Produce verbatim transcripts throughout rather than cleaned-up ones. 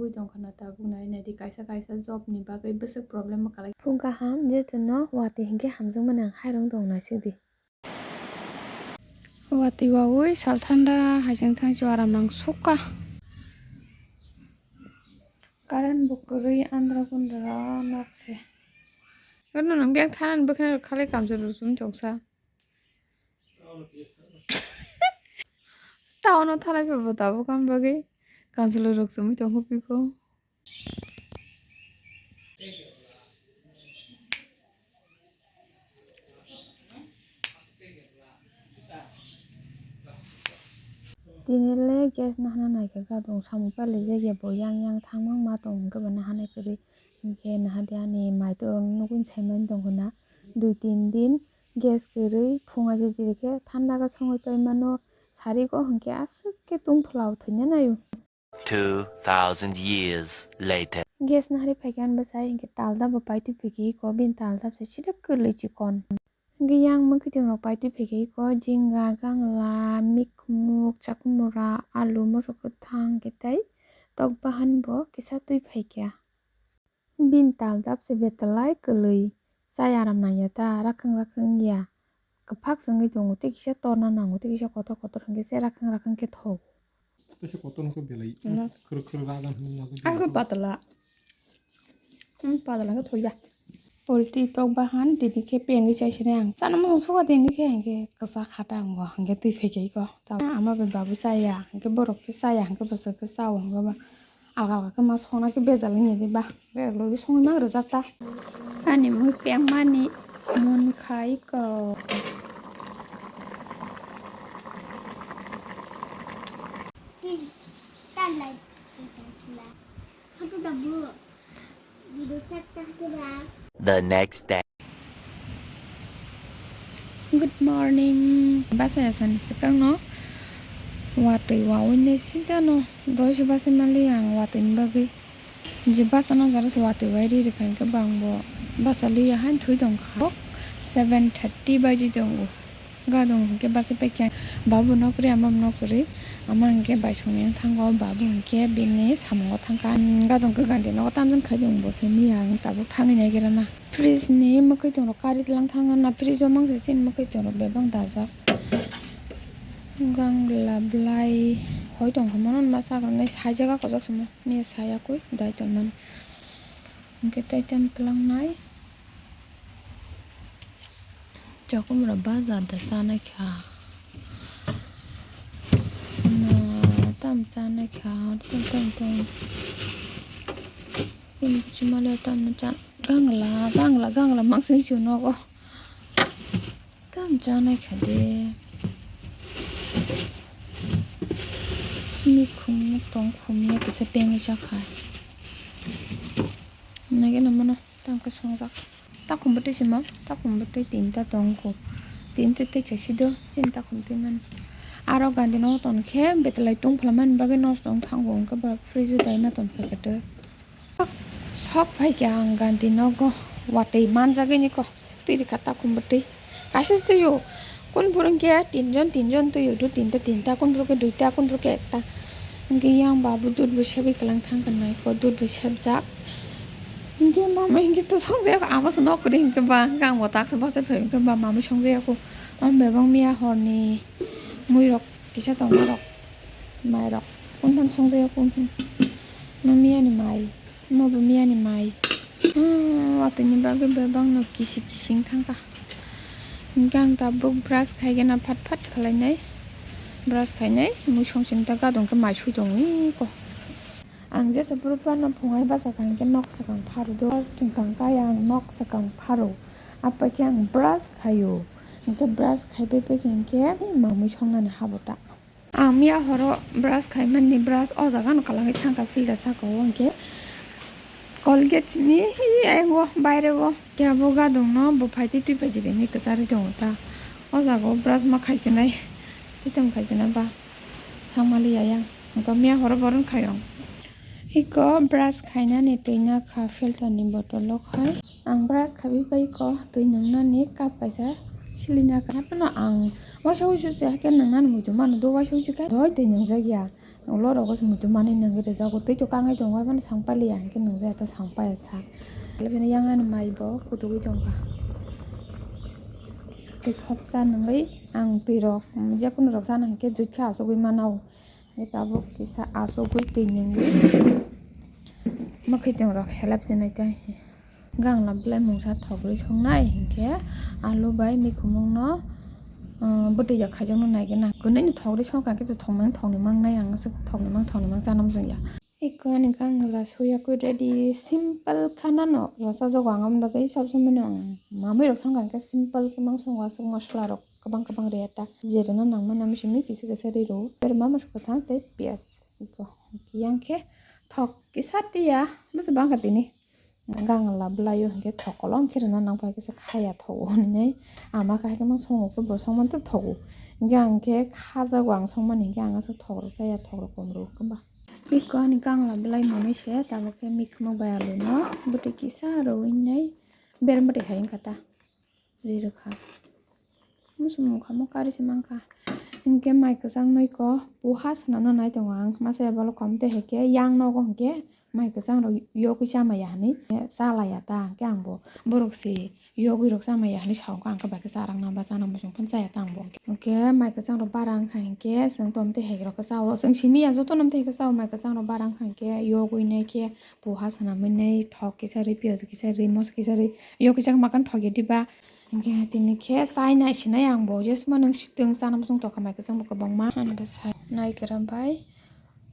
Twi tongkha na tabuk nai nai di, kaisa kaisa job ni bagwi bwswk problem o kalai. Phung kaham, jotono watwi hinkhe hamjakmani ang hairok dong naisik di. Watwi wawi sal thanda hai chwng thang chu aram nang sukha. Current bo kwrwi andra gundra nok se. Ano nang biyang thanani bwkhwnai rok khalai kamchwlwi rwchum tongsa. Town o thanai phai bo tabuk ani bagwi kamchwlwi rwchumwi tongkha bipho. Tini le gas nahana naikhe gadong samung pailai jak ya bo yang yang thangma ma tong hwnkhe bo nahanai kwrwi hinkhe naha de ani mai twi rok nugwi saimani tongkha na dui tin din gas kwrwi phung aji jiri khe thanda khe songwi pai mano sari go hinkhe aswk khe tungphla o thwina naio. Two thousand years later. Gas nahari phaikhe ani bwsai hinkhe taldap bo paitwi phaikhe iko bini taldap se sida kwlwi chikon. Hinkhe yang mwkhwtwng rok paitwi phaikhe iko jinga, gangla, mikhmuk, chakumura, alu, moso kwthang hinkhe tei tok bahan bo kisa twi phaikha. Bini taldap se betalai kwlwi chai aram nangya ta rakhwng rakhwng wngya kwphak se wngwi tongo tei kisa torna nango tei kisa kotor kotor hinkhe se rakhwng rakhwng khe thogo. Tei se kotor wngkhe belai. Ano. Khwrwk khwrwk raga hinwi nangkhe. Ang khe patala. Hmm, patala khe thoya. Polti tok bahan tini khe pengwi chai sini ang. Chana mosong suka tini khe ang khe kwchak khata ang bo ang khe twi phai khe iko. Ama bai babu chaya, ang khe borok khe chaya, ang khe bwswk khe chao ang khe ba. Alga alga khe ma songna khe bejal wngya de ba. Bek logi songwi ma rwjak ta. Ani mui pengmani mon khai ko. The next day. Good morning. Basa ya sani sekango watwi wawi ne sida no doiso basa mali ang watwi ni bagwi. Je basa no jaro se watwi wai ri rikha hinkhe bang bo basa liya han thui tongkha. Seven thirty baji tongo. Gadong hinkhe basa paikha. Babu no kwrwi ama no kwrwi. Ama hinkhe bai songni thango. Babu hinkhe bini samungo thangkha. Gadong khe gandi nogo tamjani khai tong bo se miya ang tabuk thangwi nai gira na. Fridge ni mwkhwtwng rok kari tlang thangna na fridge o mangsa chini mwkhwtwng rok bebak dajak. Gangla blai hoi tong kha mano ma sakra nai saijak a kojak simo miya saya koi dai tong mani. Hinkhe tei tamo twlangnai chakumra bajar da chanai kha. Na tamo chanai kha tamo tamo tamo. Kun bichimale tamo cha gangla gangla gangla mangsing chu nogo. Tam chanai kha de. Mikhum tong khum ya kisa pengwi cha khai. Nage na mano tam khe songjak. Takhum bwtwi simo, takhum bwtwi tinta tong kho. Tinta tei khe sido, chini takhum twi mani. Aro gandi no ton khe betelai tong phla mani bagwi nosto wng thango, wngkhe ba fridge o dai ma ton phai khe. Sok phai khe ang gandi nogo watwi manjagwi niko twi rikha takhum bwtwi kaisa se twi o kun phuru hinkhe tinjon tinjon twi o do tinta tinta kun phuru khe duita kun phuru khe ekta hinkhe yang babu dudh bo sebwi kwlang thang khe naiko dudh bo sebjak hinkhe mama hinkhe to songjak ama se nok kwrwi hinkhe ba hinkhe ang bo taksa bachai phai hinkhe ba mama songjak ya kho mama bebak miya horni mui rok kisa tongma rok mai rok kun phan songjak ya kho ma miya ni mai. Omo bo miyani mai. Hmm, watwi ni bagwi bebak no kisi kisi wng thang kha. Hinkhe ang tabuk brush khai gana phat phat khlai nai. Brush khai nai, mui song sini ta gadong khe mai sui tong wi ko. Ang jesa phuru phano phungai basa kha hinkhe nok swkang pharo do. Brush thwng kha hinkhe ang nok swkang pharo. Apai khe ang brush khaio. Hinkhe brush khai pai pai khe hinkhe mamui song nani habo ta. Ang miya horo brush khaimani, brush o jaga no kwlangwi thangkha filter saka o, hinkhe Colgate simi ayang o baire o. Khe abo gadong no bo phaitwi twi phaisiri hinwi kwcharwi tongo ta. O jaga o brush ma khaisinai, twi tamo khaisina ba thangmali ayang. Hinkhe miya horo boron khaiyong. Iko brush khainani twi nakha filter ni bottle o khai. Ang brush khaiwi pai iko twi nungnani cup kaisa sili nakha. Haphano ang waisa wuisu se hakhe nungnani muitu mano do waisa wuisu khe doi twi nungjak ya. Ulo rogo se muitu manwi nangwi rijak, twi to kangwi tongo, mani sang pailiya hinkhe nungjaya ta sang paiya sak. Lebini yang ani mai bo kutugwi tongkha. Twi khoksa nungwi ang twi rok, mm, jekunu rok sana hinkhe jutkha asugwi manao. Hinkhe tabuk kisa asugwi twi nungwi mwkhwitwng rok helap se nai ta. Gangla belai mungsa thogri songnai hinkhe alu bai mikhumungno, ah, bwtwi ya khaijakno naigena. Kwnwi no thogri songkha khe to thongmani thongni mangnai ang aswk thongni mang thongni mang chana muchungya. Eko ani gangla suyakwi ready simple khanano rwchajago ang aboni bagwi sob somoi no ang mamwi rok songkha khe simple khe mang songo aswk masla rok kwbang kwbang rwya ta je rwna nangmani amo simi kisa kisa ri rwo berma masa kwthang tei piyaj eko yang khe thok kisa tiya bwswk bangkha tini. Gangla bwlaio hinkhe thok kolom khe rwna nang pai khe se khaya thogo hinwi ama khe haikhe mang songo khe bo songmani tei thogo. Hinkhe ang khe khajago ang songmani hinkhe ang aswk thok rok chaya thok rok kom rw khe ba. Eko ani gangla bwlai manwi se tabuk khe mikhumuk bai alu no bwtwi kisa rwui nai berma twi hai wngkha ta. Ri rwkha. Muchung mukha mo kari se mankha. Hinkhe mai kwchang noi ko puha swnamna nai tongo ang. Masa ya balo kom tei hai khe yang nogo hinkhe mai kwchang rok yogwi chamaya hinwi chalaya ta hinkhe ang bo borok se yogwi rok chamaya hinwi sao ang khe bai khe charang nang ba chana muchung phano chaya ta ang bo. Hinkhe mai kwchang rok bara wngkha hinkhe chwng tom tei hai rok khe chao. Chwng simi ya jotono tei hai khe chao mai kwchang rok bara wngkha hinkhe yogwi nai khe puha swnamwi nai thok kisa ri piyaj kisa ri moso kisa ri yogwi chak makan thok ya diba. Hinkhe tini khe chai nai sinai ang bo jesma nung sitwng chana muchung tongkha mai kwchang bo kwbangma. Ani bwsai nai kwra bai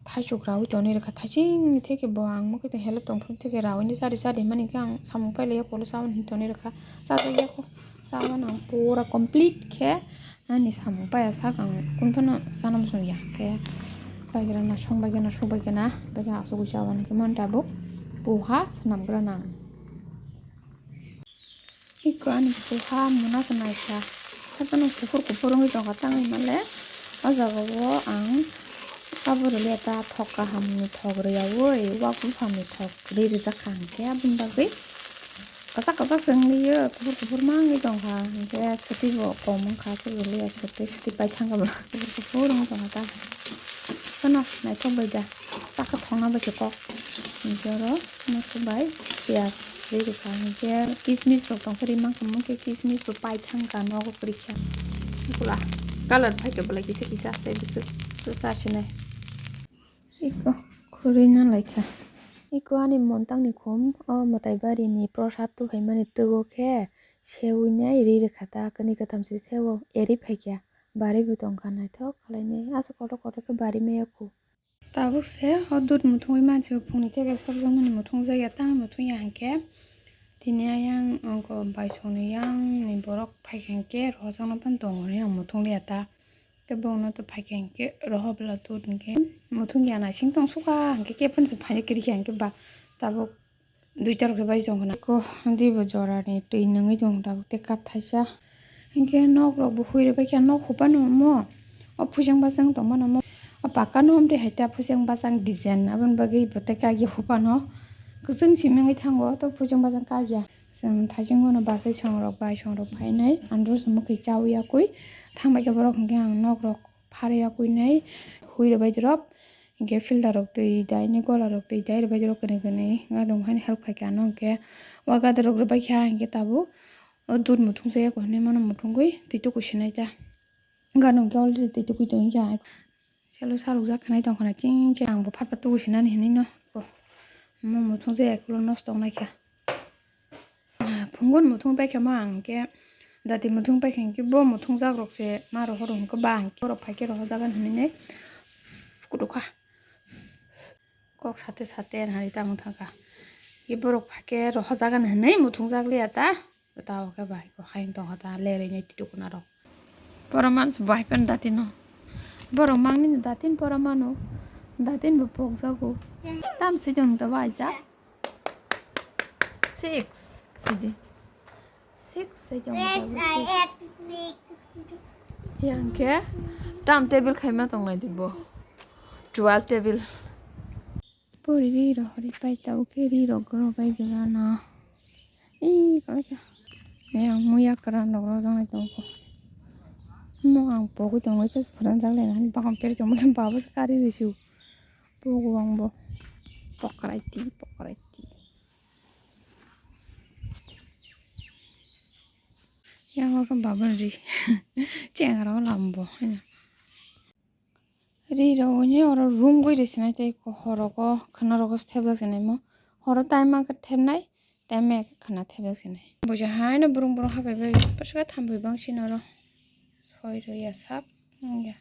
thaichuk raui tonwi rwkha thaising theke bo ang mokhe tong helep tong phuru theke raui ni chadi chadi mani khe ang samung pailaiya kolo chaui hinwi tonwi rwkha chajakya kho chaui mano ang pura complete khe ani samung paiya sak ang kunu phano chana muchung ya khe baigra na song baigra na suk baigra na baigra asugwi chaui mani khe mani tabuk puha swnam gra nang. Iko ani puha muna se naikha. Haphano kuphur kuphur wngwi tongkha tangwi male. O jaga o ang abo rwliya ta thok kaham ni thok rwyaui wak buphang ni thok rwi rwjak kha hinkhe aboni bagwi kwchak kwchak se wngwi kuphur kuphur ma wngwi tongkha hinkhe swtwi bo kom wngkha se rwliya swtwi swtwi paithangkha bo kuphur kuphur wngwi tongkha ta. Phano naithok bai da chakha thongna bai se kok hinkhe oro. Mokhe bai piyaj ri rwkha hinkhe kismis rok tongkhe ri mankha mokhe kismis bo paithang kha nogo kwrwikha. Bwla colour phaikha bwlai kisa kisa tei bwswk bwsa sinai. Iko khurui na laikha. Iko ani montang ni khum o mwtai bari ni prosad tubui mani twgo khe seui nai ri rwkha ta kwni kwtham se seo eri phaikha bari bo tongkha naithok khlainai asa kotor kotor khe bari maya khu. Tabuk se o dud muthungwi mansi o phungni teke sokjakmani muthungjak ya, tamo muthung ya hinkhe tini ayang ongko baisongni yang ni borok phaikha hinkhe rohorjakno phano tongo hinwi ang muthung liya ta. Tei bono to phaikha hinkhe rohor bwla dud hinkhe muthung ya naising tong sukha hinkhe khe phano se phaini kwrwikha hinkhe ba tabuk duita rok se bai tongkha na. Eko dibo jorani twi nungwi tong tabuk tei cup thaisa. Hinkhe nok rok bo hui rwbaikha, nok hupano omo. O phuijang bachang tongmano omo. O pakano omtwi hai ta phuijang bachang design, aboni bagwi bo tei kagya hupano. Kwchwng simi wngwi thango, to phuijang bachang kagya. Chwng thaichung bono bachai song rok bai song rok phainai. Andro se mwkhwi chaui yakui thangbaikha borok, hinkhe ang nok rok pharwi yakui nai hui rwbai rok. Hinkhe filter rok twi dai ni gola rok twi dai rwbai rok kwnwi kwnwi wngya tong haino help khaikha ano hinkhe o gada rok rwbaikha hinkhe tabuk o dud muthung jaya hinwi mano muthungwi twi tuku sinai ta gana hinkhe already twi tukui tongkha salo salukjak khnai tongkha na ching ching ang bo phat phat tuku sinani hinwi no omo muthung jaya ulo nosto wngnaikha. Phungon muthung paikha ma ang khe dati muthung paikha hinkhe bo muthung jak rok se ma rohor hinkhe ba ang khe borok phaikhe rohor jagan hinwi nai kutukha kok sate sate nari tamo thangkha. Ye borok phaikhe rohor jagan hinwi muthung jak liya ta tao khe bai kok hayung tongkha ta lerwi nai titukuna rok. Pora mansi bai pen dati no borok mangni datin pora mano datin bo pokjago tam sejong ta bai ja. Six sidi. Six se jong Yes, jabo I six. Have six. Yang khe tam table khaima tongnai dibo. Twelve table. Pori ri ro hori pai tau khe ri ro gro bai gana. Ih, kala kya. Yang muya kara no ro jang tong ko. Mo ang pogwi tongwi khe phran jang le nani bakam per jong mo babo se kari ri su. Bo wngbo pokraiti, pokraiti. Yang o khe babon ri. Chengra o lambo. Ri rok ni oro room gwi ri sinai tei horo go khwna rogo thebjak sinai mo. Horo time ma khe thebnai, time ma khe khwna thebjak sinai. Bo je haino burung burung habai bai. Bwswk tham bai bang sini oro. Soi rw ya sak wng ya.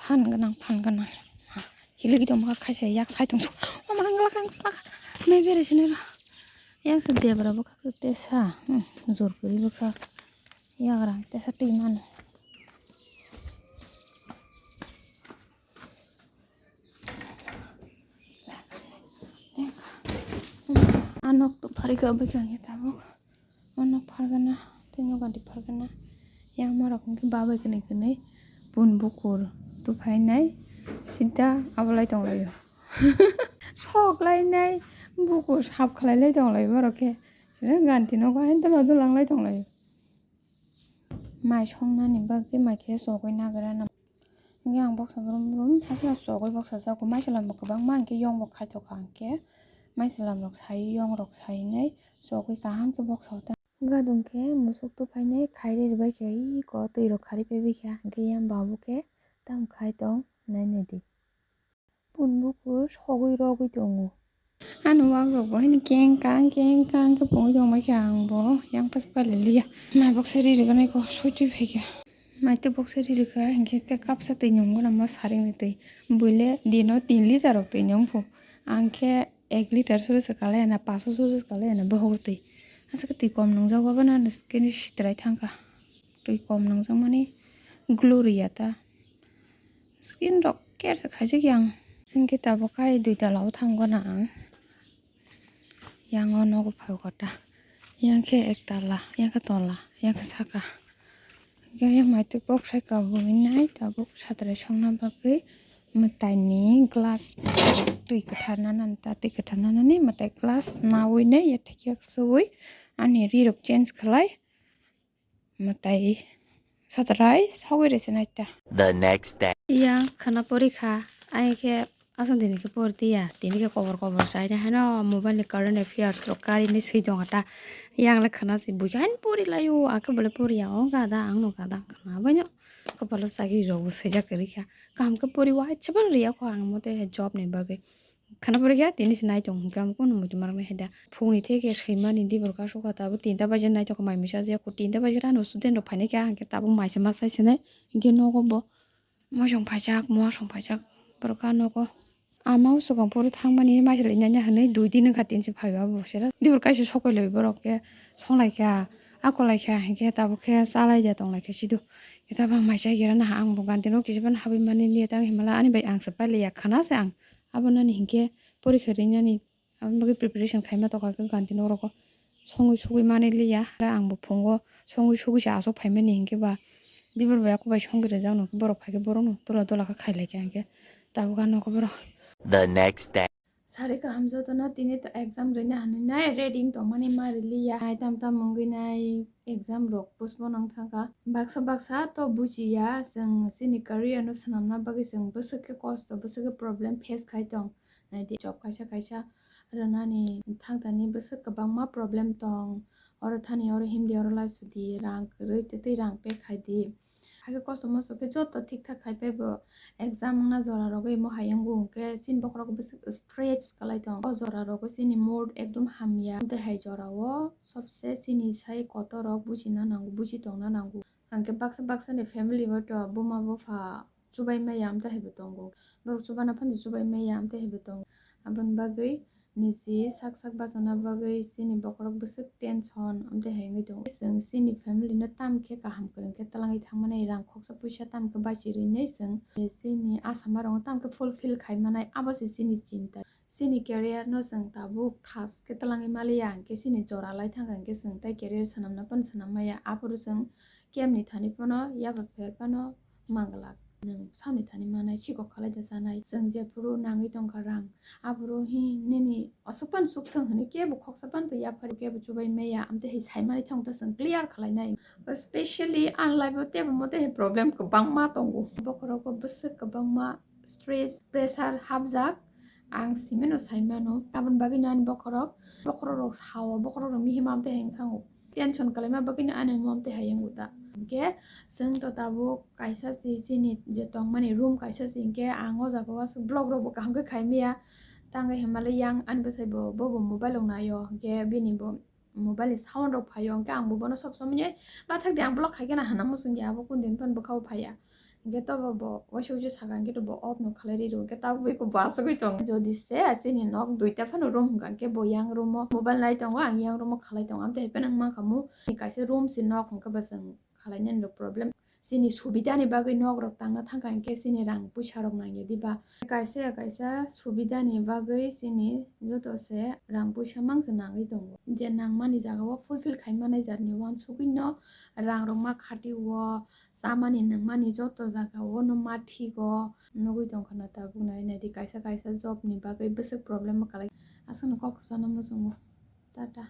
Phan gwnang, phan gwnang. Hiligwi tongma kha, khaisa yak sai tong. O ma, ang glak, ang glak. Mei bere sini ro. Yang se debra bo kha, tesa. Hmm, jor kuri bo kha. Yagrang tesa twi mano. Anok to phari ka bai kha, ang tabuk. Anok phargana, tei nogo di phargana. Yang morok hwnkhe babai kwnwi kwnwi bun bukur tuphainai sida abolai tonglaio. Sok lainai bukur sap khlai lai tonglaio borok khe. Sida ganti nogo haino dolo dolo wng lai tonglaio. Mai songnani bagwi mai khe chogwi nagra na. Hwnkhe ang boksa brum brum haikhe chogwi boksa jago. Mai salam bo kwbangma hwnkhe yong bo khaitokha hwnkhe. Mai salam rok sai, yong rok sainai chogwi kaham khe boksa o ta. Gadung khe musuk tuphainai khairwi rwbaikha, iko twi rok kharwi paibaikha, hwnkhe yang babu khe tamo khai tong nainai di. Bun bukur sogwi rogwi tongo. Ani wak rok bo haino keng kang keng kang khe pungwi tongbaikha, ang bo yang pas pailaliya. Mai boksa ri rwganaiko soi twi phaikha. Mai twi boksa ri rwkha, hwnkhe tei kapsa twi nungwi nangma saringni twi. Buile dino tin liter rok twi nungphu. Ang khe ek liter suri swkalai na, paso suri swkalai na bohogo twi. Aswk twi kom nungjago, abono ani skin sitrai thangkha. Twi kom nungjakmani glow rwya ta. Skin rok care se khaijak yang. Hwnkhe tabuk hai dui tala o thang gana ang. Yang o nogo phai kota. Yang khe ek tala, yang khe tola, yang khe saka. Yang yang mai twi kok sai kabui nai tabuk satrai songna bagwi mwtai ni glass twi kwthar nana ta, twi kwthar nana ni mwtai glass nawi nai ya thekyak suwi ani ri rok change khlai. Mwtai satrai sogwi rese naita. The next day. Yang khana porikha, ai khe aswk dini khe pori tiya, tini khe kobor kobor sai na hano mobile ni current affairs rok kari ni swi tongo ta. Yang le khana si buihan pori laio, ang khe bole pori ya, o gada, ang no gada, khana bai no. Kopalo chagri rok bo swijak kwrwi kha. Kaham khe pori uaisa phano rwya kho ang mote job ni bagwi. Khana pore khe tini se nai tong hwnkhe amo kunu muitu marak nai hai da. Phungni theke swimani dibor kasu kha tabuk tinta baje nai tongkha mai misa je ko tinta baje rano student rok phainai khe ang khe tabuk maisa ma sai se nai. Hwnkhe nogo bo mosong phaijak muasong phaijak borok ka nogo. Ama o swkang phuru thangmani maisali nanya hinwi dui din wngkha tini se phaiba bo sera. Dibor kaisa sok pai lai borok khe songlai kha akolai kha hwnkhe tabuk khe chalai da tonglai kha sidu. Khe tabuk ang maisa gera naha ang bo ganti no kisa phano habwi mani liya tang himala ani bai ang se pailaiya khana se ang. Abo nani hinkhe porikha rinani aboni bagwi preparation khaima tongkha khe ganti nok rogo songwi sugwi manwi liya. Ang bo phungo songwi sugwi se aswk phaimani hinkhe ba dibor bai ako bai songwi rwjak nokhe borok phaikhe borokno tola tola khe khailai khe hinkhe tabuk ang nokho borok. The next day. Sari kaham jotono tini to exam rwina hinwi nai ready wng tongmani ma rwliya. Nai tam tam wngwi nai exam rok postpone wng thangkha. Baksa baksa to bujiya, chwng chini career no swnamna bagwi chwng bwswk khe kosto, bwswk khe problem face khai tong. Naidi job kaisa kaisa rwnani thangtani bwswk kwbangma problem tong. Oro thani, oro himdi, oro laisudi, rang kwrwi tei tei rang pay khaidi. Hakhe kosto mosto khe joto thik thak khai phai bo exam wngna jora rogo imo hai wngo hwnkhe chini bokhorok bwswk stress kwlai tong. O jora rogo chini mood ekdom hamya. Amtwi hai jora o sobse chini sai kotor rok bujina nango, buji tongna nango. Hwnkhe baksa baksa ni family o to buma bupha chubai maya amtwi hai bo tongo. Borok chubana phano chubai maya amtwi hai bo tongo. Aboni bagwi Niji sak sak bachana bagwi chini bokhorok bwswk tension amtwi hai wngwi tongo. Chwng chini family no tamo khe kaham kwrwng khe twlangwi thangmani, rang khoksa puisa tamo khe bachi rwinai chwng chini asama rokno tamo khe fulfill khai manai, abo se chini chinta. Chini career no chwng tabuk thas khe twlangwi maliya, hinkhe chini jora lai thangkha, hinkhe chwng tai career swnamna phano swnam maya. Aphuru chwng kemni thani phano yaba pher phano manglak. Nwng samni thani manai, sikok khalai da chanai. Chwng jephuru nangwi tongkha rang, aphuru hi nini aswk phano sukthwng hwnwi kebo khoksa phano twi yaphari kebo chubai maya, amtwi hai sai manwi thangkha chwng clear khlainai. Specially ani life o tebo mote hai problem kwbangma tongo. Bokhorogo bwswk kwbangma stress, pressure hapjak, ang simino sai mano. Aboni bagwino ani bokhorok, bokhorok rok sao, bokhorok rok mihima amtwi hai wngkha. Tension kalaima bagwino ani omo amtwi hai wngo ta. Hinkhe chwng to tabuk kaisa se chini je tongmani room kaisa se, hinkhe ang o jaga o aswk vlog rok bo kaham khe khai maya. Tangwi hinmale yang ani bwsai bo, bo bo mobile rok naio, hinkhe bini bo mobile ni sound rok phaio, hinkhe ang bo bono sob somoi bathak di ang vlog khai khe na hana muchung ya, abo kundin phano bwkha o phaiya. Hinkhe tobo bo waisa waisa saka, hinkhe to bo off no khalai rw, hinkhe tabuk bo eko bo asugwi tong. Jodi se chini nok duita phano room hwnkha, hinkhe bo yang room o mobile nai tongo, ang yang room o khalai tongo, amtwi hai phano wng mankha mu. Kaisa room se nok hwnkhe bo chwng khalai nani rok problem. Chini subida ni bagwi nok rok tangna thangkha, hinkhe chini rang puisa rok nangya diba. Kaisa ya kaisa subida ni bagwi chini joto se rang puisa mangsa nangwi tongo. Je nangmani jaga o fulfill khai manai jat ni uansugwi no rang rok ma khati o, chamani nangmani joto jaga o no ma thigo. Nugwi tongkha na tabuk nai nai di, kaisa kaisa job ni bagwi bwswk problem o kalai. Aswk no kok kwchana muchungo. Tata.